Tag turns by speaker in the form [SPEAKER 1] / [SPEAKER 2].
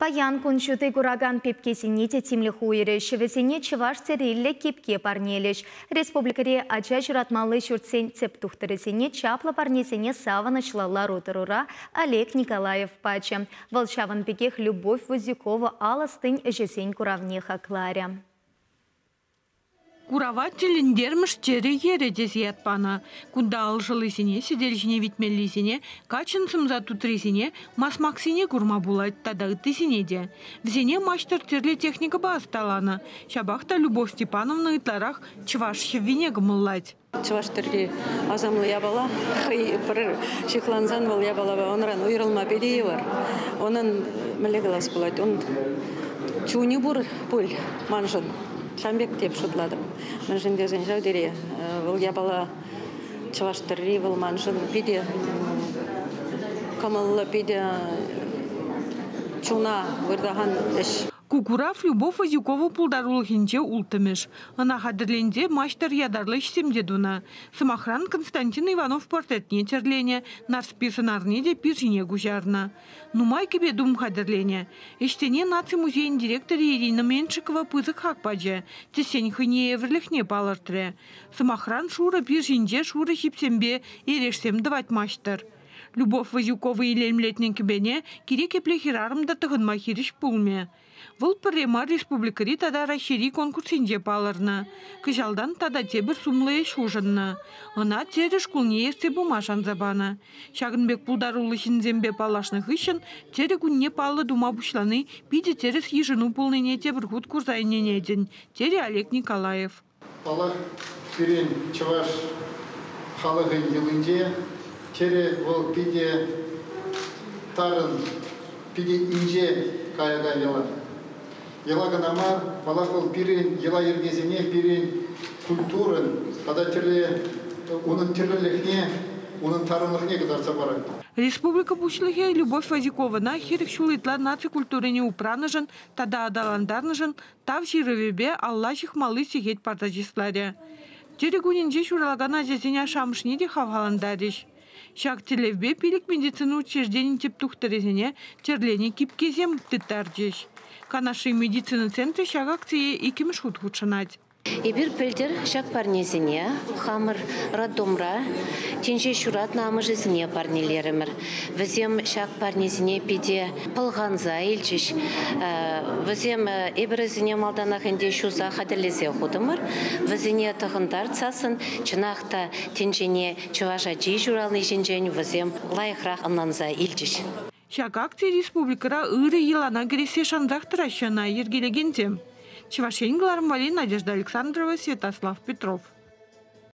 [SPEAKER 1] Паян кун ҫути куракан пепкесене те тимлӗх уйӑрӗҫ. Вӗсене чӑваш тӗрриллӗ кипке парнелӗҫ. Республикӑри ача ҫуратмалли ҫуртсен тӗп тухтӑрӗсене чаплӑ парнесене савӑнӑҫлӑ лару-тӑрура Олег Николаев пачӗ. Вӑл ҫавӑн пекех Любовь Вазюкова ал ӑстин ӗҫӗсен куравне хакларӗ.
[SPEAKER 2] Курава тӗлӗнтермӗш тӗрӗ йӗрӗ тесе ят панӑ. Кунта алшӑллисене, сӗтел ҫине витмеллисене, каччӑн сӑмса тутрисене, масмаксене курма пулать тата ыттисене те. Вӗсене маҫтӑр тӗрлӗ техникӑпа ӑсталанӑ. Ҫапах та Любовь Степановна ытларах чӑваш ҫӗввине кӑмӑллать.
[SPEAKER 3] Чӑваш тӗрри асамлӑ япала. Хӑй пӗр ҫыхлансан вӑл япалапа унран уйрӑлма питӗ йывӑр. Унӑн, мӗнле калас пулать, ун чунӗ пур пуль маншӑн. Ҫавӑн пек теп шутлатӑп. Мӗншӗн тесен ҫав тери вӑл япала чӑваш тӗрри вӑл маншӑн питӗ кӑмӑллӑ, питӗ чуна выртакан ӗҫ.
[SPEAKER 2] Ку курав Любовь Вазюкова пултарулӑхӗнче улттӑмӗш. Ӑна хатӗрленсе маҫтӑр ятарлӑ ӗҫсем те тунӑ. Сӑмахран, Константин Иванов портретне тӗрленӗ, Нарспи сӑнарне те пир ҫине куҫарнӑ. Нумай кӗпе-тум хатӗрленӗ. Ӗҫсене Наци музейӗн директорӗ Ирина Меньшикова пысӑк хак пачӗ, тӗссен хӑйне евӗрлӗхне палӑртрӗ. Сӑмахран, шурӑ пир ҫинче шурӑ ҫипсемпе эрешсем тӑвать маҫтӑр. Любовь Вазюкова илемлетнӗ кӗпене кирек епле хӗрарӑм та тӑхӑнма хирӗҫ пулмӗ. Вӑл пӗрре мар республикӑри тата Раҫҫейри конкурссенче палӑрнӑ. Кӑҫалтан тата тепӗр сумлӑ ӗҫ хушӑннӑ. Ӑна тӗрӗ шкулне ертсе пыма шанса панӑ. Ҫакӑн пек пултаруллӑ ҫынсемпе паллашнӑ хыҫҫӑн тӗрӗ кунне паллӑ тума пуҫлани питӗ тӗрӗс йышӑну пулнине тепӗр хут курса ӗненетӗн, терӗ Олег Николаев.
[SPEAKER 4] Паллах, пирӗн чӑваш халӑхӗн йӑлинче тӗрӗ вӑл питӗ тарӑн, питӗ инҫе каякан йӑла. Йӑла кӑна мар, паллах, вӑл пирӗн йӑла-йӗркесене, пирӗн культурӑн тата тӗрлӗ унӑн тӗрлӗлӗхне, унӑн тарӑнлӑхне кӑтартса парать.
[SPEAKER 2] Республика Пуҫлӑхӗ Любовь Вазюковӑна 40 ҫул ытла наци культурине упранӑшӑн тата аталантарнӑшӑн Тав ҫырӑвӗпе алла ҫыхмалли сехет парса чысларӗ. Тӗрӗ кунӗнче ҫуралакан ачасен ашшӗ-амӑшне те хавхалантарӗҫ. Ҫак тӗллевпе пилӗк медицина учрежденин тӗп тухтӑрӗсене тӗрленӗ кипкесем тыттарчӗҫ. Канашри медицина центрӗ ҫак акцие иккӗмӗш хут хутшӑнать.
[SPEAKER 5] Эпир пӗлтӗр ҫак парнесене хамӑр роддомра тин ҫеҫ ҫуратнӑ амӑшӗсене парнелерӗмӗр. Вӗсем ҫак парнесене питӗ пӑлханса илчӗҫ. Вӗсем эпир вӗсене малтанах ӗнтӗ ҫуса хатӗрлесе хутӑмӑр. Вӗсене тӑхӑнтартсассӑн чӑнах та тӗнчене чӑваш ачи ҫурални ҫинчен вӗсем лайӑхрах ӑнланса илчӗҫ.
[SPEAKER 2] Ҫак акци республикӑра ырӑ йӑлана кӗрессе шансах тӑраҫҫӗ ӑна йӗркелекенсем. Чӑваш Ен кӑларӑм валли Надежда Александрова, Святослав Петров.